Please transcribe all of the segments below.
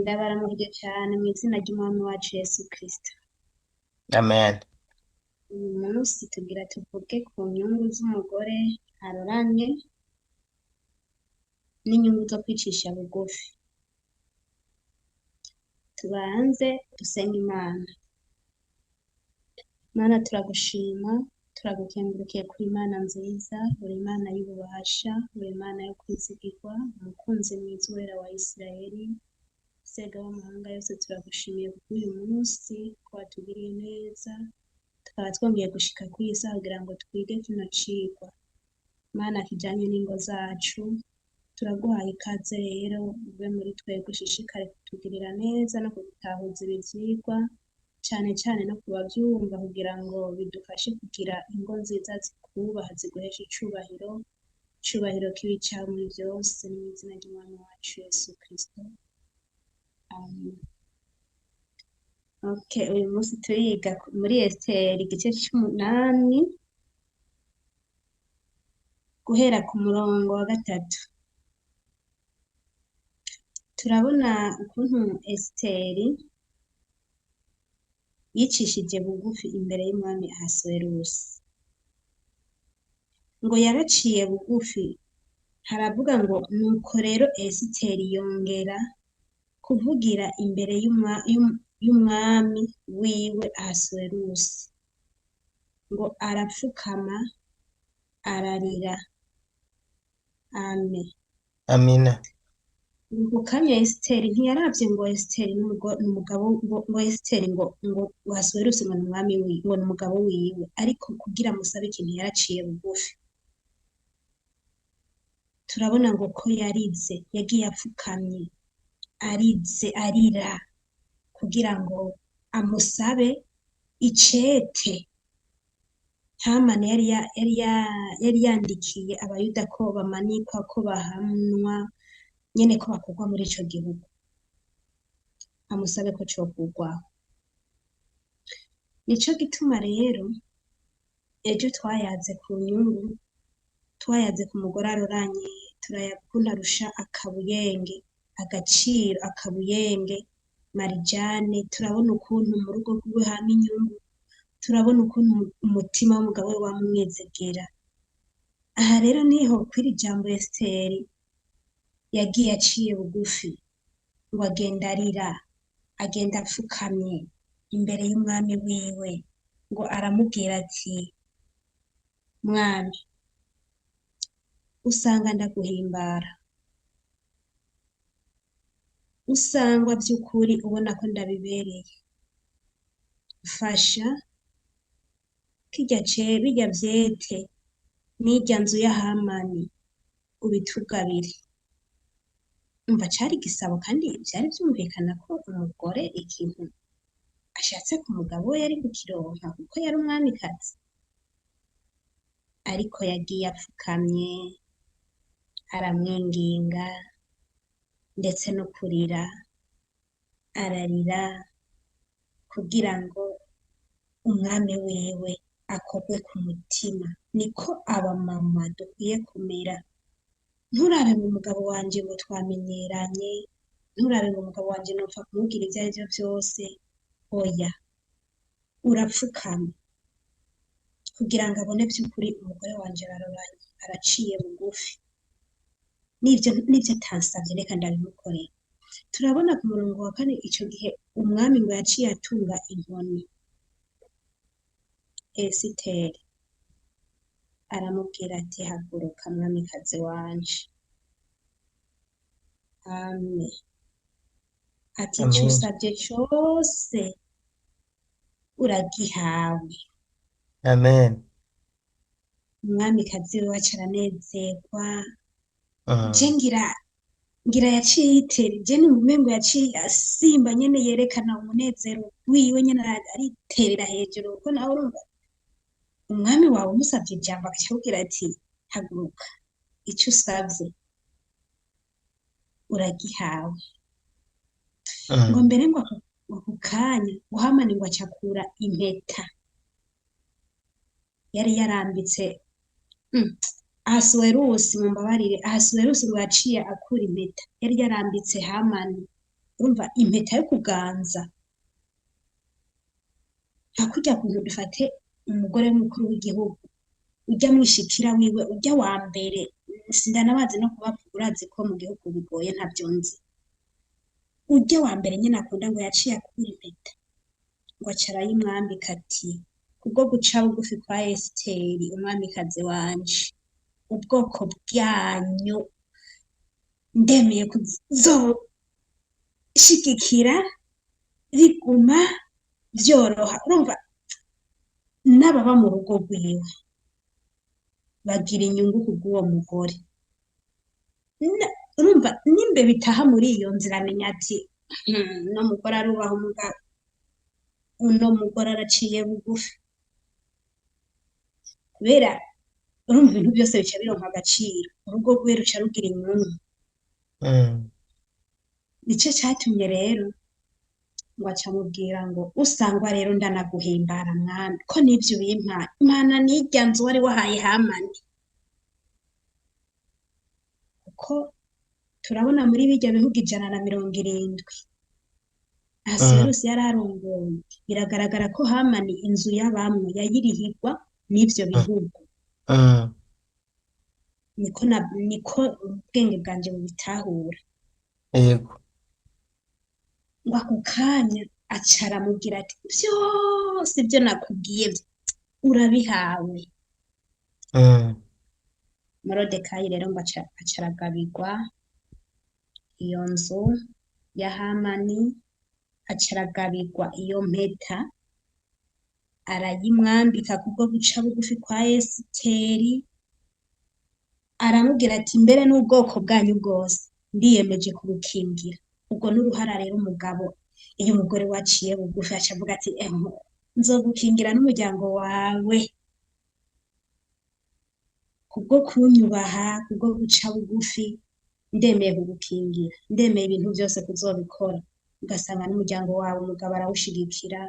Ndabaramukije cane mw'izina ry'umwami wacu Yesu Kristo. Amen. Uyu munsi tugira tuvuge ku nyungu z'umugore aroramye n'inyungu zo kwicisha bugufi. Tubanze dusenge Imana. Mana turagushima, turagukengurukiye kuri Imana nziza, uri Imana y'ububasha, uri Imana yo kwizigirwa, umukunzi mwiza uwera wa Isirayeli, Sega w'amahanga yose turagushimiye kubw'uyu munsi ko watugiriye neza, tukaba twongeye gushika kw'iyi saha kugira ngo twige kino cigwa. Mana kijanye n'ingo zacu, turaguhaye ikaze rero ube muri twebwe ushishikare kutugirira neza no kudutahuza ibi vyigwa, cane cane no kubavyumva kugira ngo bidufashe kugira ingo nziza zikubaha ziguhesha icubahiro, icubahiro kibe icawe muri vyose mw'izina ry'umwami wacu Yesu Kristo. Amen. Okay, uyu munsi turiga muri Esiteri igice c'umunani guhera ku murongo wa 3. Turabona ukuntu Esiteri yicishije bugufi imbere y'umwami Ahasuwerusi. Ngo yaraciye bugufi, haravuga ngo nuko rero Esiteri yongera kuvugira imbere y'umwami wiwe Ahasuwerusi. Ngo arapfukama ararira. Amen. Amina. Ngo kanya Esiteri ntiyaravye ngo Esiteri n'umugabo ngo Esiteri ngo Ahasuwerusi ngo n'umwami wiwe, ngo n'umugabo wiwe, ariko kugira musabe ikintu yaraciye bugufi. Turabona ngo ko yarize, yagiye apfukamye, arize arira kugira ngo amusabe icete. Hamani yari yandikiye abayuda ko bamanikwa, ko bahanwa, nyene ko bakurwa muri ico gihugu, amusabe ko cokurwaho. Nico gituma rero ejo twayaze ku nyungu, twayaze ku mugore aroranye, turayakunda arusha akabuyenge, agaciro akabuyenge, marijane, turabona ukuntu mu rugo rwiwe hama inyungu, turabona ukuntu umutima w'umugabo we wamwizegera. Aha rero niho kw'iri jambo Esiteri yagiye aciye bugufi, ngo agenda arira, agenda apfukamye imbere y'umwami wiwe, ngo aramubwira ati mwami, usanga ndaguhimbara, usangwa vy'ukuri ubona ko ndabibereye, mfasha kirya birya vyete n'irya nzu ya Hamani ubitugabire. Umva cari igisabo kandi vyari vyumvikana ko umugore ikintu ashatse ku mugabo we yari kukironka kuko yari umwamikazi, ariko yagiye apfukamye aramwinginga, ndetse no kurira ararira kugira ngo umwami wiwe akorwe ku mutima. Niko abamama dukwiye kumera. Nturabe ngo umugabo wanje ngo twamenyeranye, nturabe ngo umugabo wanje nopfa kumubwira ivyo arivyo vyose. Oya, urapfukama kugira ngo abone vy'ukuri umugore wanje araroranye, araciye bugufi, n'ivyo atansavye reka ndabimukorera. Turabona ku murongo wa 4 ico gihe umwami ngo yaciye atunga inkoni Esiteri, aramubwira ati haguruka mwamikazi wanje. Amen. Ati ico usavye cose uragihawe. Amen. Umwamikazi we aca aranezerwa. Je ngira yaciye yitera, je numva umengo yaciye asimba nyene yerekana umunezero wiwe nyene ariterera hejuru, kuko nawe urumva umwami wawe umusavye ijambo agaca akubwira ati haguruka, ico usavye uragihawe. Ngo mbere ngo ako kanya ngo Hamani ngo acakura impeta yari yarambitse. Ahasuwerusi, mumbabarire, Ahasuwerusi ngo yaciye akura impeta yari yarambitse Hamani Urumva impeta yo kuganza, nka kurya kuntu dufate umugore w'umukuru w'igihugu, ujya mwishikira wiwe, ujya wa mbere, sindanabazi no kubavuga, urazi ko mu gihugu bigoye ntavyo nzi. Ujya wa mbere nyene akunda ngo yaciye akura impeta, ngo aca arayimwambika ati kubwo guca bugufi kwa Esiteri umwamikazi wanje, ubwoko bwanyu ndemeye kuzoshigikira biguma vyoroha. Urumva n'ababa mu rugo rwiwe bagira inyungu kubw'uwo mugore. Urumva nimbe bitaha muri iyo nzira, amenya ati uno mugore arubaha umugabo, uno mugore araciye bugufi, kubera urumva ibintu byose bica bironka agaciro, urugo rwiwe ruca rugira inyungu. Nico catumye rero ngo aca amubwira ngo usangwa rero ndanaguhimbara mwami, ko n'ivyo ubimpaye, impana n'irya nzu wari wahaye Hamani. Kuko turabona muri birya bihugu 170 Ahasuwerusi yari arongoye, biragaragara ko Hamani inzu y'abamwe yayirihirwa n'ivyo bihugu. Niko ubwenge bwanje bubitahura. Yego. Ngo ako kanya aca aramubwira ati vyose ivyo nakubwiye urabihawe. Morodekayi rero ngo aca aragabirwa iyo nzu ya Hamani, aca aragabirwa iyo mpeta, arayimwambika kubwo guca bugufi kwa Esiteri, aramubwira ati mbere n'ubwoko bwanyu bwose ndiyemeje kubukingira. Ubwo n'uruhara rero umugabo, iyo umugore waciye bugufi aca avuga ati nzogukingira n'umuryango wawe kubwo kunyubaha, kubwo guca bugufi, ndemeye kugukingira, ndemeye ibintu byose kuzobikora. Ugasanga n'umuryango wawe umugabo arawushigikira,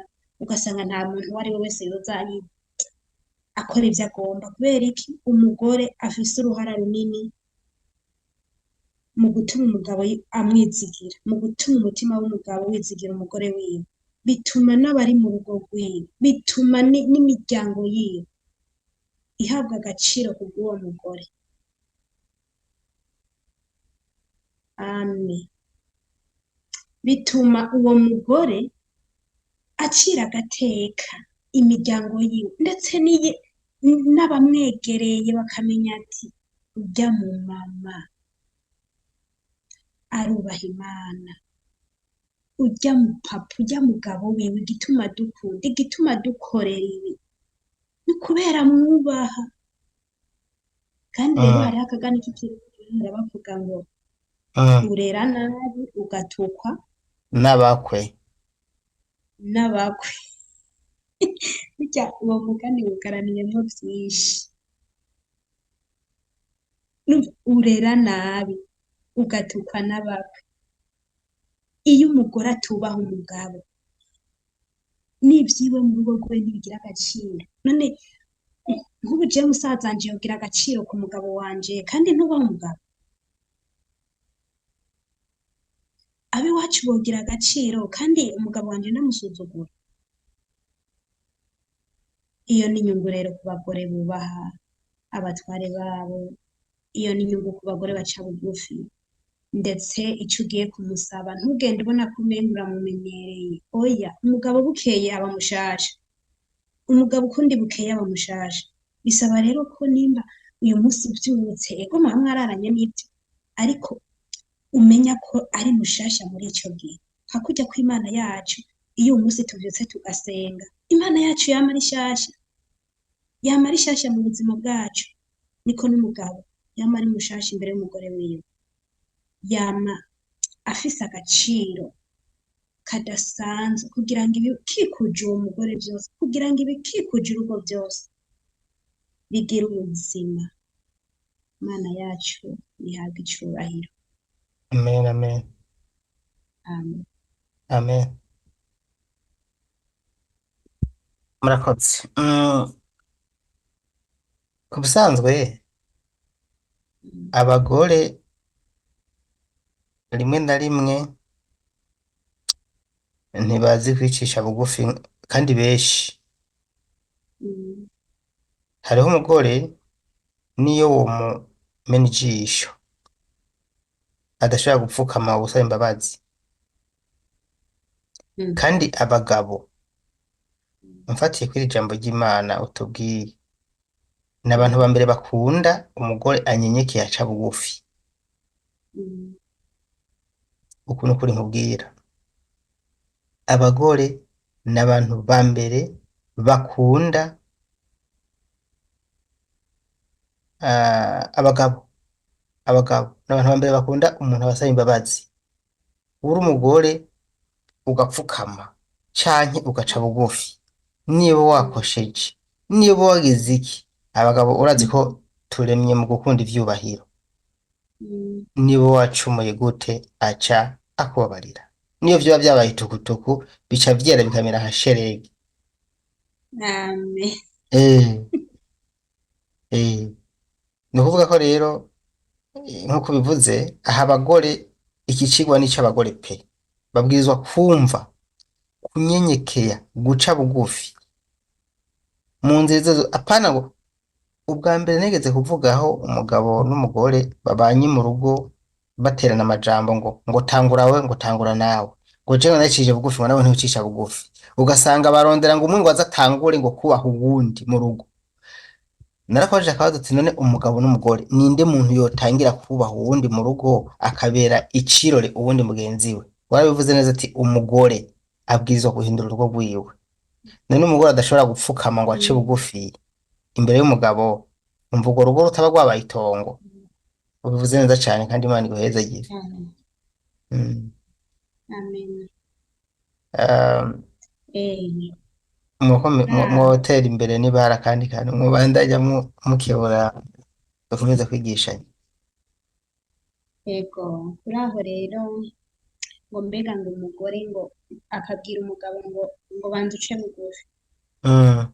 ugasanga nta muntu uwo ari we wese yoza akora ivyo agomba. Kubera iki? Umugore afise uruhara runini mu gutuma umugabo amwizigira, mu gutuma umutima w'umugabo wizigira umugore wiwe, bituma n'abari mu rugo rwiwe, bituma n'imiryango yiwe ihabwa agaciro kubw'uwo mugore. Amen. Bituma uwo mugore acira agateka imiryango yiwe, ndetse n'abamwegereye bakamenya ati urya mu mama arubaha Imana, urya mu papa, urya mugabo wiwe, igituma dukunda, igituma dukorera ibi ni kubera mwubaha. Kandi rero hariho akagani k'ikirundi bavuga ngo urera nabi ugatukwa n'abakwe. N'abakwe. Burya uwo mugani wugaraniyemwo vyinshi. Urera nabi ugatukwa n'abakwe. Iyo umugore atubaha umugabo, n'ivyiwe mu rugo rwiwe ntibigira agaciro. None nk'ubu jewe musaza wanje yogira agaciro ku mugabo wanje kandi ntubaha umugabo? Ab'iwacu bogira agaciro kandi umugabo wanje ndamusuzugura? Iyo ni inyungu rero ku bagore bubaha abatware babo, iyo ni inyungu ku bagore baca bugufi. Ndetse ico ugiye kumusaba ntugende ubona ko umenga uramumenyereye. Oya, umugabo bukeye aba mushasha, umugabo ukundi bukeye aba mushasha. Bisaba rero ko nimba uyu munsi uvyutse, ego muba mwararanye n'ivyo, ariko umenya ko ari mushasha muri ico gihe. Nka kurya kw'Imana yacu, iyo uyu munsi tuvyutse tugasenga, Imana yacu yama ari shasha, yama ari shasha mu buzima bwacu. Niko n'umugabo yama ari mushasha imbere y'umugore wiwe, yama afise agaciro kadasanzwe, kugira ngo ibikikuje uwo mugore vyose, kugira ngo ibikikuje urugo vyose bigire ubuzima. Imana yacu ihabwe icubahiro. Amen, amen. Amen. Amen. Murakoze. Ku busanzwe abagore rimwe na rimwe ntibazi kwicisha bugufi kandi benshi. Mm. Hariho umugore niyo womumena ijisho adashobora gupfukama gusaba imbabazi. Mm. Kandi abagabo, mfatiye kuri iri jambo ry'Imana utubwiye, ni abantu Mm. ba mbere bakunda umugore anyenyekeye aca bugufi. Mm. Uku nukuri nkubwira, abagore ni abantu ba mbere bakunda abagabo. Abagabo ni abantu ba mbere bakunda umuntu abasaba imbabazi. Uri Mm. umugore ugapfukama canke ugaca bugufi, niba Mm. wakosheje, niba wagize iki, abagabo urazi ko turemye mu gukunda ivyubahiro. Mm. Niba wacumuye gute aca akubabarira, niyo vyoba vyabaye itukutuku bica vyera bikamera nka sheregi. Amen. Eh, eh. Ni ukuvuga ko rero nk'uko bivuze aha, abagore iki cigwa ni ic'abagore pe, babwirizwa kumva kunyenyekea, guca bugufi mu nzira izo, apana ngo ubwa mbere nigeze kuvugaho umugabo n'umugore babanye mu rugo baterana amajambo ngo tangura we, ngo tangura nawe, ngo jewe naciye bugufi, ngo nawe ntiwicisha bugufi, ugasanga barondera ngo umwe ngo aze atangure ngo kubaha uwundi mu rugo. Narakubajije akabazo ati none umugabo n'umugore ninde muntu yotangira kubaha uwundi mu rugo akabera icirore uwundi mugenzi we? Warabivuze neza ati umugore abwirizwa guhindura urugo rwiwe. None umugore adashobora gupfukama ngo ace Mm. bugufi imbere y'umugabo, umva urwo rugo rutaba rwabaye itongo. Ubivuze neza cane kandi Imana iguhezagire. Amen. Mm. Amen. Um, Eh, ah, mwotera imbere niba hari akandi kantu mubandanya mukebura dukomeze kwigishanya. Ego, kuri aho rero ngo mbega ngo umugore ngo akabwira umugabo ngo banza uce bugufi. Mm.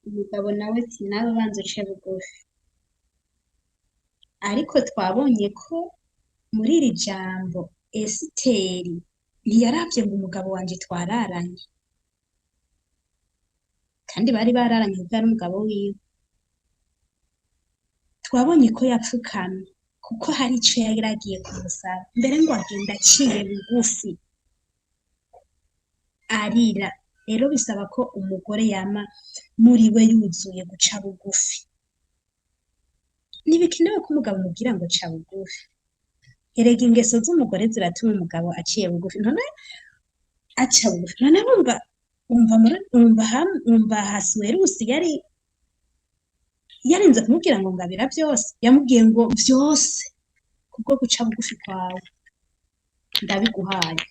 Umugabo nawe ati nawe banza uce bugufi. Ariko twabonye ko muri iri jambo Esiteri ntiyaravye ngo umugabo wanje twararanye, kandi bari bararanye kuko yari umugabo wiwe. Twabonye ko yapfukamye kuko hari ico yari agiye kumusaba, mbere ngo agenda aciye bugufi arira. Rero bisaba ko umugore yama muri we yuzuye guca bugufi. Ntibikenewe ko umugabo amubwira ngo ca bugufi. Erega ingeso z'umugore ziratuma umugabo aciye bugufi. None aca bugufi. None wumva Ahasuwerusi yari yarinze kumubwira ngo ngabira byose, yamubwiye ngo byose kubwo guca bugufi kwawe ndabiguhaye,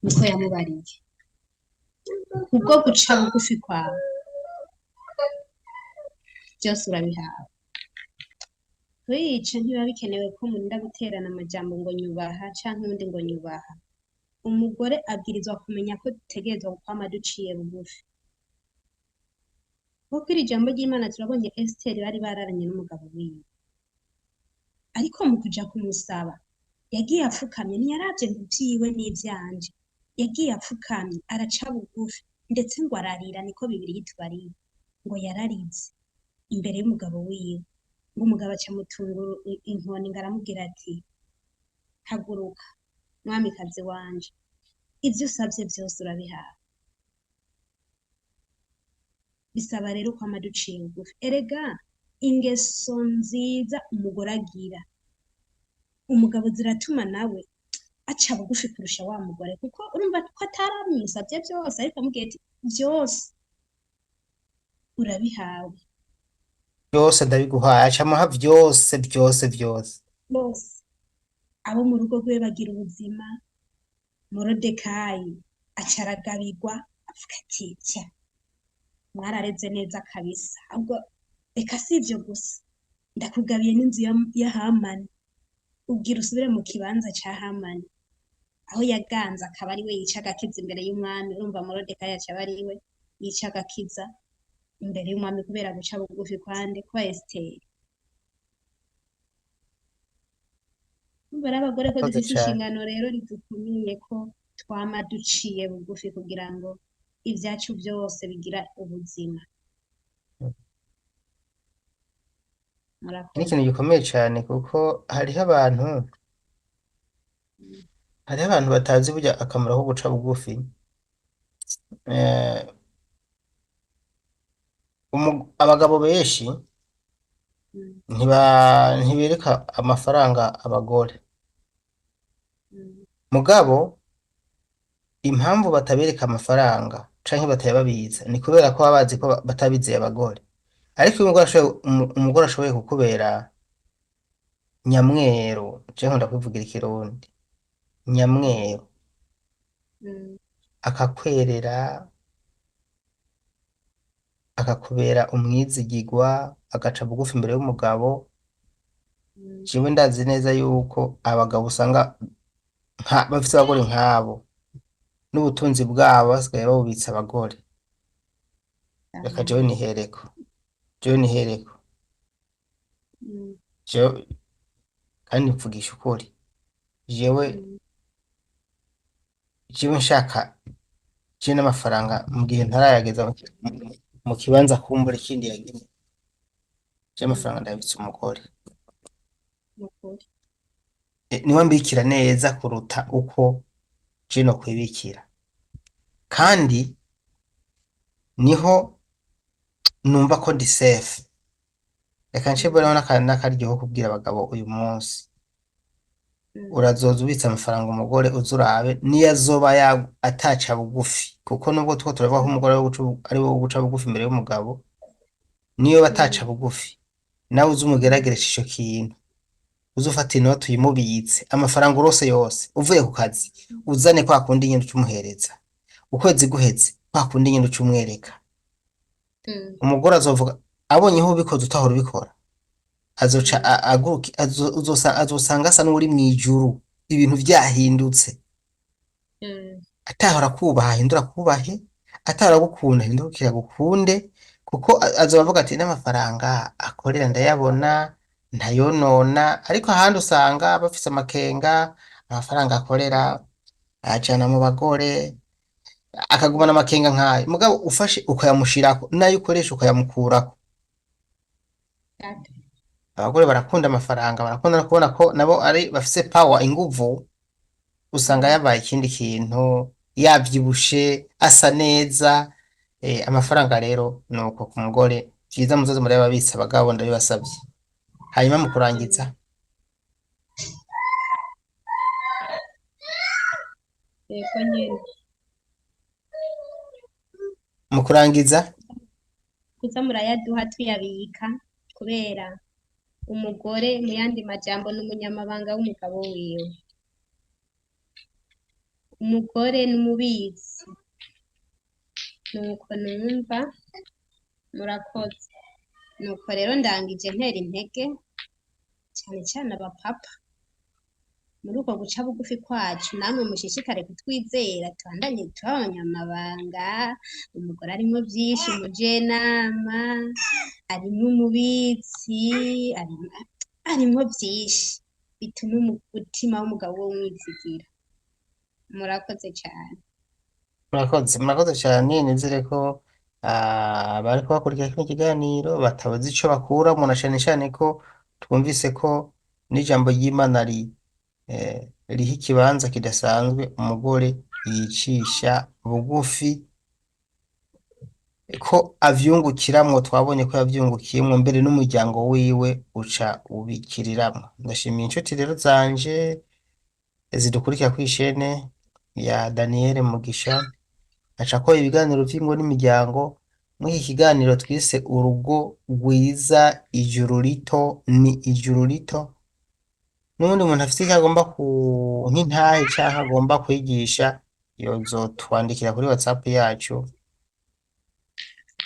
niko yamubariye, kubwo guca bugufi kwawe byose urabihawe. Kwica ntibiba bikenewe ko murinda guterana amajambo ngo nyubaha canke uwundi ngo nyubaha. Umugore abwirizwa kumenya ko dutegerezwa kwama duciye bugufi. Kuko iri jambo ry'Imana turabonye Esiteri bari bararanye n'umugabo wiwe, ariko mu kuja kumusaba yagiye apfukamye, ntiyaravye ngo ivyiwe n'ivyanje, yagiye apfukamye araca bugufi, ndetse ngo ararira, niko Bibiliya itubariye, ngo yararize imbere y'umugabo wiwe. Ngo umugabo aca amutunga inkoni ngo aramubwira ati haguruka mwamikazi wanje, ivyo usavye vyose urabihawe. Bisaba rero kwama duciye bugufi. Erega ingeso nziza umugore agira umugabo ziratuma nawe aca bugufi kurusha wa mugore, kuko urumva ko ataramusavye vyose, ariko amubwiye ati vyose urabihawe, Byose ndabiguhaye, aca amuha vyose vyose vyose. bose abo mu rugo rwiwe bagira ubuzima. Morodekayi aca aragabirwa, avuga ati tya mwarareze neza kabisa, ahubwo reka si ivyo gusa, ndakugabiye n'inzu ya Hamani, ubwira usubire mu kibanza ca Hamani aho yaganze, akaba ari we yica agakiza imbere y'umwami. Urumva Morodekayi aca aba ari we yica agakiza imbere y'umwami kubera guca bugufi kwande kwa Esiteri. Urumva rero abagore ko Murakoze dufise cane. inshingano rero ridukomeye ko Twama duciye bugufi kugira ngo ibyacu byose bigira ubuzima. Ni Murakoze. ikintu gikomeye cyane kuko hariho abantu hariho abantu batazi burya akamaro ko guca bugufi. Eh, abagabo benshi ntibereka amafaranga abagore. Mugabo impamvu batabereka amafaranga canke batayababitsa ni kubera ko baba bazi ko batabizeye abagore. Ariko iyo umugore ashoboye kukubera nyamweru, je nkunda kwivugira ikirundi, nyamweru, akakwerera, akakubera umwizigirwa, agaca bugufi imbere y'umugabo. Jewe ndazi neza yuko abagabo usanga bafise abagore nk'abo n'ubutunzi bwabo basigaye babubitsa abagore. Reka jewe nihereko, jewe nihereko, jewe kandi mvugisha ukuri, jewe jewe nshaka jewe n'amafaranga mu gihe ntarayageza mu kibanza kumbura ikindi yagenewe, jewe amafaranga ndayabitsa umugore. Nukuri. Niwe ambikira neza kuruta uko je nokwibikira, kandi niho numva ko ndi safe. Reka nce mboneho n'akaryo ko kubwira abagabo uyu munsi, urazoza ubitsa amafaranga umugore, uze urabe niyo azoba ataca bugufi, kuko nubwo tuko turavuga ko umugore ari we guca bugufi imbere y'umugabo, niyo bataca bugufi nawe uze umugerageresha ico kintu, uze ufata inoti uyimubitse, amafaranga urose yose uvuye ku kazi uzane kwa kundi nyene uca umuhereza, ukwezi guheze kwa kundi nyene uca umwereka. Umugore azovuga abonye aho ubikoze utahora ubikora, azoca aguruka, azosanga asa n'uwuri mw'ijuru, ibintu vyahindutse. Atahora kubaha ahindura kubahe, atahora gukunda ahindukira gukunde, kuko azoba avuga ati n'amafaranga akorera ndayabona ntayonona. Ariko ahandi usanga bafise amakenga, amafaranga akorera ayajana mu bagore, akagumana amakenga nkayo. Mugabo ufashe ukayamushirako, nayo ukoresha ukayamukurako. Data. Abagore barakunda amafaranga, barakunda no kubona ko nabo ari bafise power, inguvu. Usanga yabaye ikindi kintu, yavyibushe, asa neza. Amafaranga rero nuko ku mugore vyiza muzoze murayababitsa abagabo, ndabibasavye. Hanyuma mu kurangiza, Yego nyene. mu kurangiza, Kuza murayaduha tuyabika, kubera umugore mu yandi majambo n'umunyamabanga w'umugabo wiwe. Umugore n'umubitsi. Nuko numva murakoze. Nuko rero ndangije ntera intege cyane cyane abapapa muri uko guca bugufi kwacu, namwe mushishikare kutwizera, tubandanye tuba abanyamabanga. Umugore arimwo byinshi, umujenama arimwo umubitsi, arimwo byinshi bituma umutima w'umugabo wo umwizigira. Murakoze cyane. Murakoze, murakoze cyane. Nizere ko abariko bakurikira kino kiganiro batabuze ico bakuramwo, na cane cane ko twumvise ko n'ijambo ry'Imana riha ikibanza kidasanzwe umugore yicisha bugufi, ko avyungukiramwo. Twabonye ko yavyungukiyemwo, mbere n'umuryango wiwe uca ubikiriramwo. Ndashimiye inshuti rero zanje zidukurikira kw'ishene ya Daniel Mugisha, acako ibiganiro vy'ingo n'imiryango. Muri iki kiganiro twise urugo rwiza ijuru rito, ni ijuru rito. N'uwundi muntu afise icyo agomba ku nk'intahe canke agomba kwigisha, yozotwandikira kuri WhatsApp yacu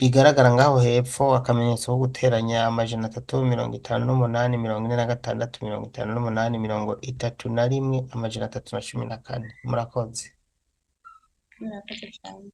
igaragara ngaho hepfo, akamenyetso ko guteranya 358 46 58 31 314. Murakoze. Murakoze cyane.